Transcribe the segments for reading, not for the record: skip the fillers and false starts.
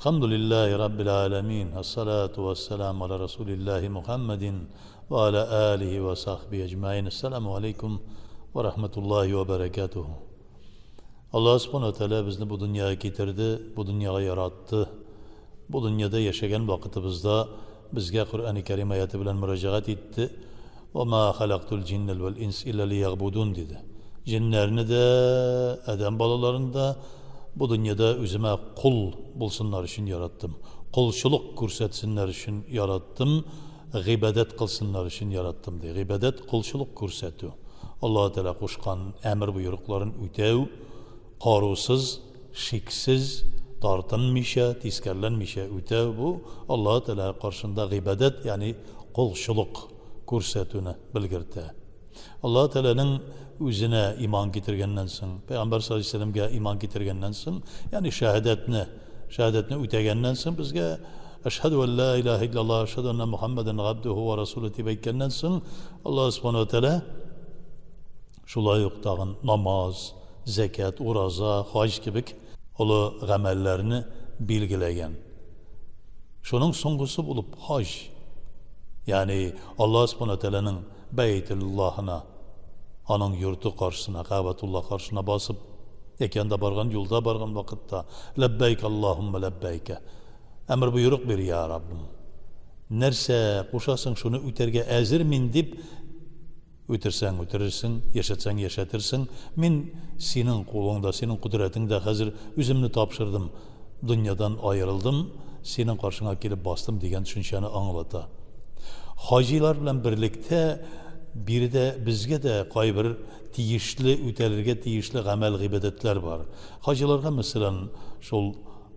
Әлхәмдүлилләһи раббил галәмин, әссалату вәссәламу аля расулилләһи Мухәммәдин вә аля алихи вә сахбихи әҗмәин. Әссәламу алейкум вә рахматуллаһи вә бәрәкәтүһү. Аллаһ Субхану Тәгалә безне бу дөньяга китерде, бу дөньяга яратты. Бу дөньяда яшәгән вакытыбызда безгә Коръәни Кәрим аяты белән мөрәҗәгать итте. Ва ма халактул җиннәл вәл инс илля лиягъбудун диде. Җеннәрне дә, адәм балаларын да бу дөньяда үземә кул булсыннар өчен яраттым. Колчылык күрсәтсеннәр өчен яраттым, гыйбадәт кылсыннар өчен яраттым ди. Гыйбадәт колчылык күрсәтү. Аллаһы Тәгалә кушкан әмер-боерыкларын үтәү, карусыз, шиксез, тартынмыйча, тискәрләнмичә үтәү, бу Аллаһы Тәгалә каршында гыйбадәт, ягъни колчылык күрсәтүне белгертә. Аллаһы Тәгаләнең үзенә иман китергәннән соң, Пәйгамбәр саллаллаһу алейһи вәсәлләмгә иман китергәннән соң, ягъни шәһадәтне, шәһадәтне үтәгәннән соң безгә Әшһәдү ан ла илаһа илляллаһ, әшһәдү анна Мухаммадан габдуху ва расулуһу дип әйткәннән соң, Аллаһ субханаһу ва тәгалә шулай ук тагын намаз, зәкят, ураза, хаҗ кебек олы гамәлләрне билгеләгән. Шуның соңгысы булып хаҗ, ягъни Аллаһ Субхана Тәгаләнең Бәйтуллаһына, аның йорты каршысына, Кәгъбәтуллаһ каршына басып, яки анда барган юлда барган вакытта, Ләббәйк Аллаһумма ләббәйкә. Әмер боерык бир, я Раббым. Нәрсә кушасың, шуны үтәргә әзер мин дип Үтерсәң, үтерерсең, яшәтсәң, яшәтерсең. Мин синең кулыңда, синең кодрәтеңдә хәзер үземне тапшырдым, дөньядан аерылдым, синең каршыңа килеп бастым дигән төшенчәне аңлата. Хаҗилар белән берлектә биредә безгә дә кайбер тиешле, үтәлергә тиешле гамәл-гыйбадәтләр бар. Хаҗиларга, мәсәлән, шул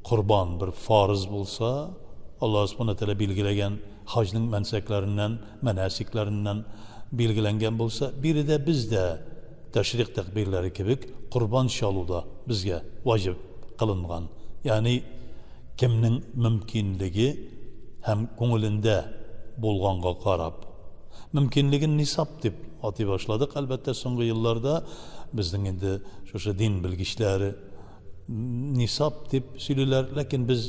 Корбан бер фарыз булса, Аллаһ Субхана Тәгалә билгеләгән хаҗның мәнсәкләреннән, мәнәсикләреннән билгеләнгән булса, биредә без дә тәшрик тәкбирләре кебек корбан чалу да безгә ваҗиб кылынган. Ягъни кемнең мөмкинлеге һәм күңелендә булганга карап. Мөмкинлеген нисаб дип атый башладык, әлбәттә, соңгы елларда безнең инде шушы дин белгечләре Нисаб дип сөйлиләр, ләкин без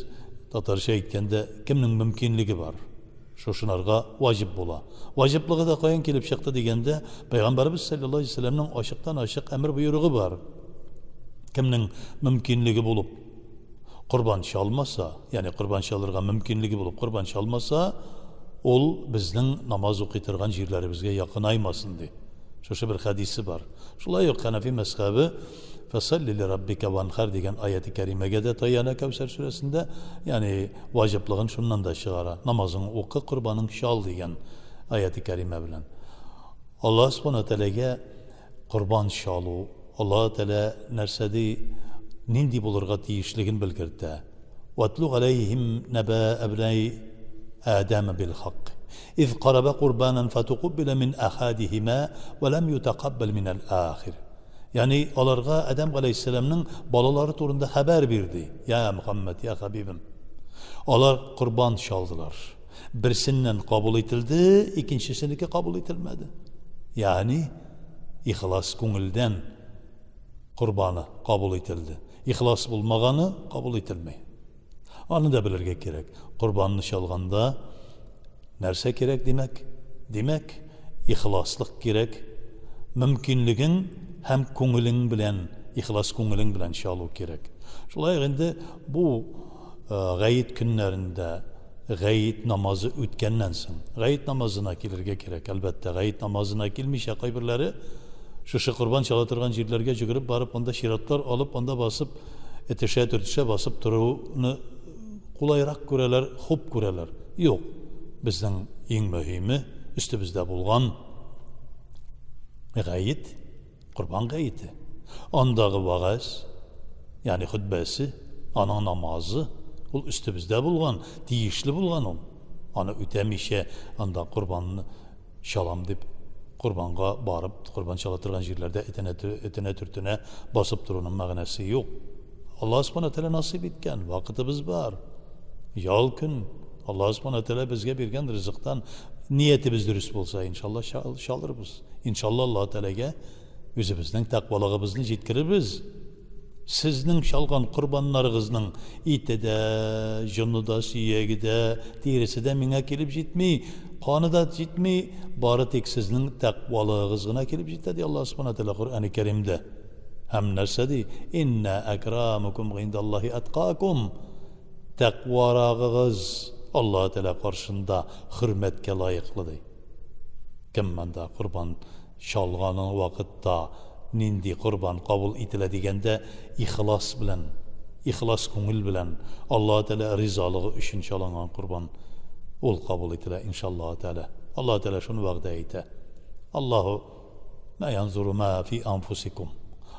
татарча әйткәндә, кемнең мөмкинлеге бар, шушынарга ваҗиб була. Ваҗиблыгы да каян килеп чыкты дигәндә, Пәйгамбәребез салләллаһу алейһи вәсәлләмнең ачыктан-ачык әмер-боерыгы бар. Кемнең мөмкинлеге булып корбан чалмаса, ягъни корбан чалырга мөмкинлеге булып корбан чалмаса, ул безнең намаз укый торган җирләребезгә якынаймасын ди. Шушы бер хәдисе бар. Шулай ук Хәнәфи мәзхәбе Фәсалли ли раббика ванхар дигән аяте кәримәгә дә таяна Кәүсәр сүрәсендә, ягъни ваҗиблыгын шуннан да чыгара. Намазың укы, корбаның чал дигән аяте кәримә белән. Аллаһ Субхана Тәгаләгә корбан чалу, Аллаһ Тәгалә нәрсә ди, нинди булырга тиешлеген белгертә. Ватлу галәйһим нәбә әбнәй Адәм бил хакк. Из караба курбанан фатукуббила мин ахадихима ва лам ютакаббал минәл ахир. Ягъни аларга Адәм галәйһиссәламнең балалары турында хәбәр бирде. Я Мөхәммәд, я хәбибем. Алар корбан чалдылар. Берсеннән кабул ителде, икенчесенеке кабул ителмәде. Ягъни ихлас күңелдән корбаны кабул ителде. Ихлас булмаганы кабул ителми. Аны да белергә кирәк. Корбанны чалганда нәрсә кирәк, димәк? Димәк, ихласлык кирәк. Мөмкинлегең һәм күңелең белән, ихлас күңелең белән чалу кирәк. Шулай ук инде бу гает көннәрендә гает намазы үткәннән соң, гает намазына килергә кирәк, әлбәттә, гает намазына килмичә кайберләре шушы корбан чала торган җирләргә йөгереп барып, анда чиратлар алып, анда басып, этешә-төртешә басып торуны кулайрак күрәләр, хуп күрәләр. Юк, безнең иң мөһиме өстебездә булган гает, корбан гаете. Андагы вәгазь, ягъни хөтбәсе, аның намазы, ул өстебездә булган, тиешле булган ул. Аны үтәмичә анда корбанны чалам дип, корбанга барып, корбан чала торган җирләрдә этенә-төртенә басып торуның мәгънәсе юк. Аллаһ Субхана Тәгалә насыйп иткән, вакытыбыз бар. Ял көн. Аллаһ Субхана Тәгалә безгә биргән ризыктан ниятебез дөрес булса, иншалла чалырбыз. Иншалла Аллаһ Тәгаләгә үзебезнең тәкъвалыгыбызны җиткерербез. Сезнең чалган корбаннарыгызның ите дә, җоны да, сөяге дә, тиресе дә миңа килеп җитми, каны да җитми, бары тик сезнең тәкъвалыгыгыз гына килеп җитә, ди Аллаһ Субхана Тәгалә Коръәни Кәримдә. Һәм нәрсә ди? Инна әкрамукум гыйндаллаһи әткакум. Тәкъварагыгыз Аллаһ Тәгалә каршында хөрмәткә лаеклы, ди. Кем монда корбан чалган вакытта нинди корбан кабул ителә дигәндә, ихлас белән, ихлас күңел белән, Аллаһы Тәгалә ризалыгы өчен чалынган корбан, ул кабул ителә, иншаллаһы Тәгалә. Аллаһы Тәгалә шуны вәгъдә итә. Аллаһу ма янзуру ма фи анфусикум.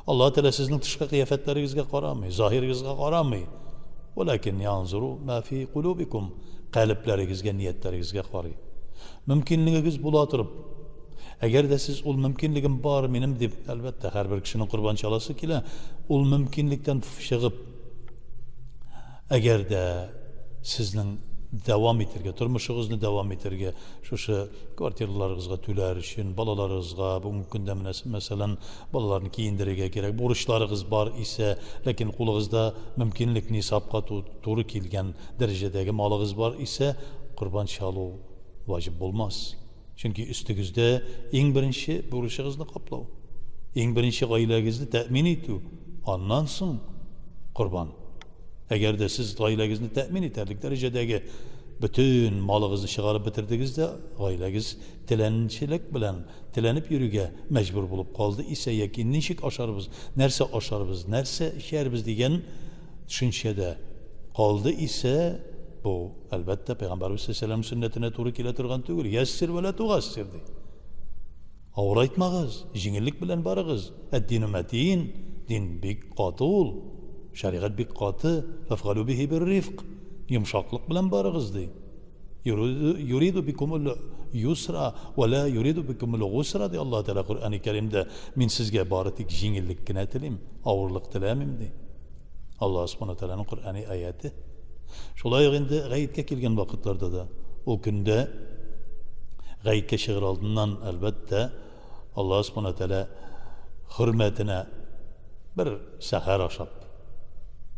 Аллаһы Тәгалә сезнең тышкы кыяфәтләрегезгә карамый, заһирыгызга карамый. Вәләкин янзуру ма фи кулубикум. Калебләрегезгә, ниятләрегезгә карый. Мөмкинлегегез була торып, әгәр дә сез ул мөмкинлегем бар минем дип, әлбәттә, һәрбер кешенең корбан чаласы килә, ул мөмкинлектән чыгып, әгәр дә сезнең дәвам итәргә, тормышыгызны дәвам итәргә, шушы квартираларыгызга түләр өчен, балаларыгызга, бүгенге көндә менә мәсәлән, балаларны киендерергә кирәк, бурычларыгыз бар исә, ләкин кулыгызда мөмкинлек нисабка туры килгән дәрәҗәдәге малыгыз бар исә, корбан чалу ваҗиб булмас. Чөнки өстегездә иң беренче бурычыгызны каплау, иң беренче гаиләгезне тәэмин итү, аннан соң корбан. Әгәр дә сез гаиләгезне тәэмин итәрлек дәрәҗәдәге бөтен малыгызны чыгарып бетердегез дә, гаиләгез теләнчелек белән теләнеп йөрергә мәҗбүр булып калды исә яки ничек ашарбыз, нәрсә ашарбыз, нәрсә эчәрбез дигән төшенчәдә калды исә, бу, әлбәттә, Пәйгамбәрбез саллаллаһу алейһи сөннәтенә туры килә торган түгел. Яссир вә ла тугассир ди. Авырайтмагыз, җиңеллек белән барыгыз. Әд-дину мәтин, дин бик каты ул. Шәригать бик каты. Фәфгалу бихи бир-рифк. Йомшаклык белән барыгыз ди. Юриду бикумул юсра ва ла юриду бикумул гусра ди Аллаһ Тәгалә Коръәни Кәримдә. Мин сезгә бары тик җиңеллек кенә телим, авырлык теләмим ди. Аллаһ Субхана Тәгаләнең Коръәни аяте. Шулай ук инде гаеткә килгән вакытларда да ул көндә гаеткә чыгыр алдыннан, әлбәттә, Аллаһ Субхана Тәгалә хөрмәтенә бер сәхәр ашап,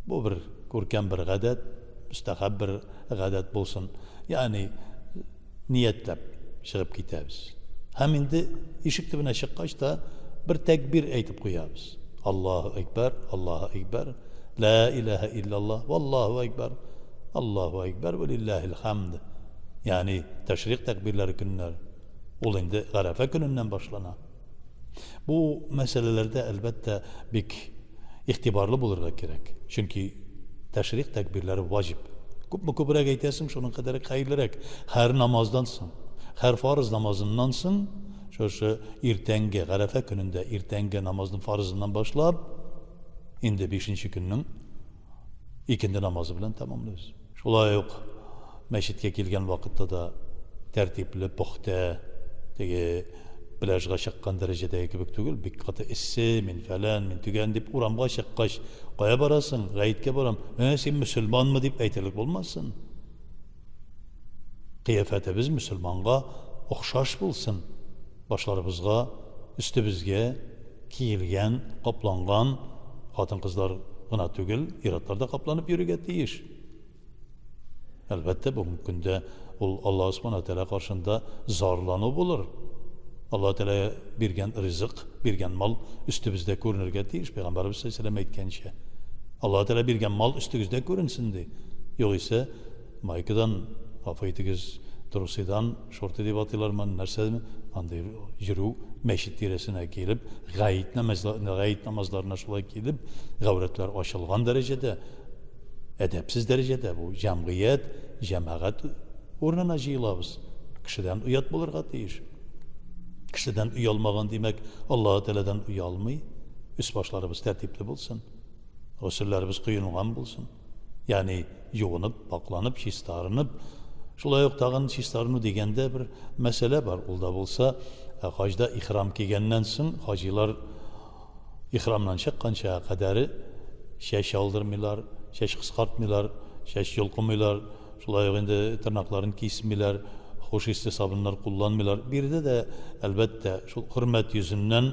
бу бер күркәм бер гадәт, мөстәхәб бер гадәт булсын. Ягъни ниятләп чыгып китәбез. Һәм инде ишек төбенә чыккач та бер тәкбир әйтеп куябыз. Аллаһу әкбәр, Аллаһу әкбәр, ла илаһа иллаллаһ, валлаһу әкбәр, Аллаһу әкбәр, вә лиллаһил хамд. Ягъни тәшрик тәкбирләре көннәр. Ул инде Гарәфә көненнән башлана. Бу мәсьәләләрдә, әлбәттә, бик игътибарлы булырга кирәк. Чөнки тәшрик тәкбирләре ваҗиб. Күпме күбрәк әйтәсең, шуның кадәр хәерлерәк. Һәр намаздан соң, һәр фарыз намазыннан соң, шушы иртәнге Гарәфә көнендә иртәнге намазның фарызыннан башлап, инде бишенче көннең икенде намазы белән тәмамлыйбыз. Шулай ук мәчеткә килгән вакытта да тәртипле, пөхтә, теге пляжга чыккан дәрәҗәдәге кебек түгел, бик каты эссе, мин фәлән, мин төгән дип урамга чыккач, кая барасың? Гаеткә барам. Ә, син мөселманмы дип әйтерлек булмасын. Кыяфәтебез мөселманга охшаш булсын. Башларыбызга, өстебезгә киелгән, капланган хатын-кызлар гына түгел, ир-атлар да капланып йөрергә тиеш. Әлбәттә, бүгенге көндә ул Аллаһ Субхана Тәгалә каршында зарлану булыр. Аллаһ Тәгалә биргән ризык, биргән мал өстебездә күренергә тиеш, Пәйгамбәребез саллаллаһу алейһи әйткәнчә. Аллаһ Тәгалә биргән мал өстегездә күренсен ди. Югыйсә, майкадан, гафу итегез, трусыйдан, шорты дип атыйлармы, нәрсәме, андый йөрү мәчет тирәсенә килеп, гаит намазларына, гаит намазларына шулай килеп, гаурәтләр ачылган дәрәҗәдә, әдәпсез дәрәҗәдә бу җәмгыять, җәмәгать урынына җыелабыз. Кешедән оят булырга тиеш. Кешедән оялмаган, димәк, Аллаһы Тәгаләдән оялмый. Өс-башларыбыз тәртипле булсын. Госелләребез коенган булсын. Ягъни юынып, пакъланып, чистарынып. Шулай ук тагын чистарыну дигәндә бер мәсьәлә бар. Ул да булса, хаҗда ихрам кигәннән соң хаҗилар ихрамнан чыкканча кадәре чәч алдырмыйлар, чәч кыскартмыйлар, чәч йолкымыйлар, шулай ук инде тырнакларын кисмиләр, хуш исле сабыннар кулланмыйлар. Биредә дә, әлбәттә, шул хөрмәт йөзеннән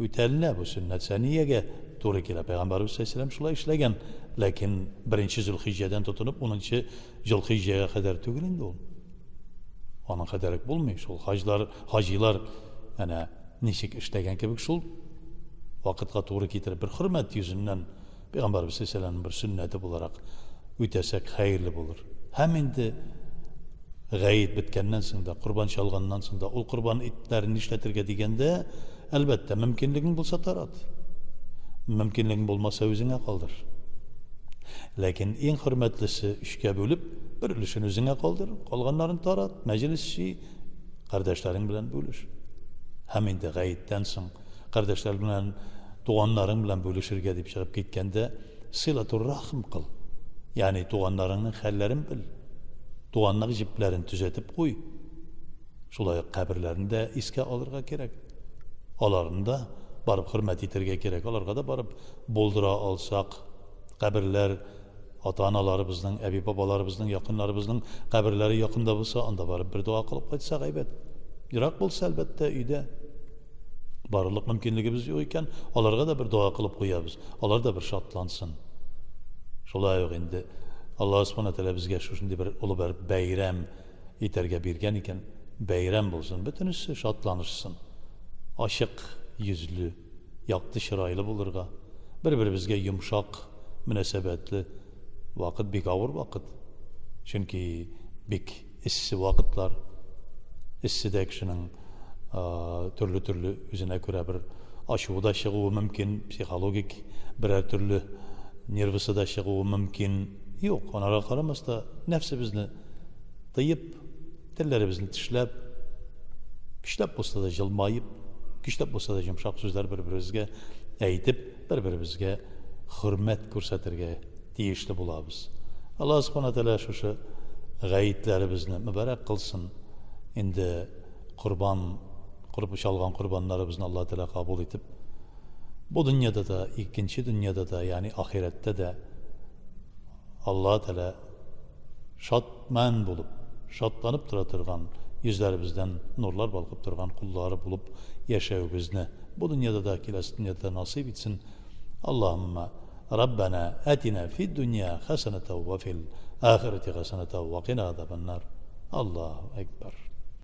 үтәленә бу сөннәт сәниягә. туры килә. Пәйгамбәрбез саллаллаһу шулай эшләгән. Ләкин беренче Зөлхиҗҗәдән тотынып унынчы Зөлхиҗҗәгә кадәр түгел инде ул. Аның кадәрек булмый. Шул хаҗлар, хаҗилар әнә ничек эшләгән кебек шул вакытка туры китереп бер хөрмәт йөзеннән Пәйгамбәрбез саллаллаһу бер сөннәте буларак үтәсәк хәерле булыр. Һәм инде гает беткәннән соң да, корбан чалганнан соң да, ул корбан итләрен нишләтергә дигәндә, әлбәттә, мөмкинлегең булса тарат. Мөмкинлегең булмаса үзеңә калдыр. Ләкин иң хөрмәтлесе өчкә бүлеп, бер өлешен үзеңә калдыр, калганнарын тарат, мәҗлес җый, кардәшләрең белән бүлеш. Һәм инде гаеттән соң кардәшләр белән, туганнарың белән бүлешергә дип чыгып киткәндә, сыйлатур рахм кыл. Ягъни туганнарыңның хәлләрен бел. Туганлык җепләрен төзәтеп куй. Шулай ук каберләрен дә искә алырга кирәк. Аларны да барып хөрмәт итәргә кирәк. Аларга да барып булдыра алсак, каберләр ата-аналарыбызның, әби-бабаларыбызның, якыннарыбызның каберләре якында булса, анда барып бер дога кылып кайтсак әйбәт. Ерак булса, әлбәттә, өйдә барырлык мөмкинлегебез юк икән, аларга да бер дога кылып куябыз. Алар да бер шатлансын. Шулай ук инде Аллаһ Субхана Тәгалә безгә шушындый бер олы бер бәйрәм итәргә биргән икән, бәйрәм булсын, бөтенесе шатланышсын. Ачык йөзле, якты чырайлы булырга, бер-беребезгә йомшак мөнәсәбәтле вакыт бик авыр вакыт. Чөнки бик эссе вакытлар. Эсседә кешенең төрле-төрле үзенә күрә бер ачуы да чыгуы мөмкин, психологик берәр төрле нервысы да чыгуы мөмкин. Юк, анарга карамаста нәфсебезне тыеп, Телләребезне тешләп, көчләп булса да җылмаеп, көчләп булса да йомшак сүзләр бер-беребезгә әйтеп, бер-беребезгә хөрмәт күрсәтергә тиешле булабыз. Аллаһ Субхана Тәгалә шушы гаетләребезне мөбарәк кылсын. Инде корбан, корып чалган корбаннарыбызны Аллаһ Тәгалә кабул итеп, бу дөньяда да, икенче дөньяда да, ягъни ахирәттә дә Аллаһ Тәгалә шатман булып, шатланып тора торган, йөзләребездән нурлар балкып торган куллары булып яшәвебезне бу дөньяда да, киләсе дөньяда да насыйп итсен. Аллаһумма Раббана атина фид дөнья хәсәнәтә ва фил ахирәти хәсәнәтә ва кина азабаннар. Аллаһу әкбәр.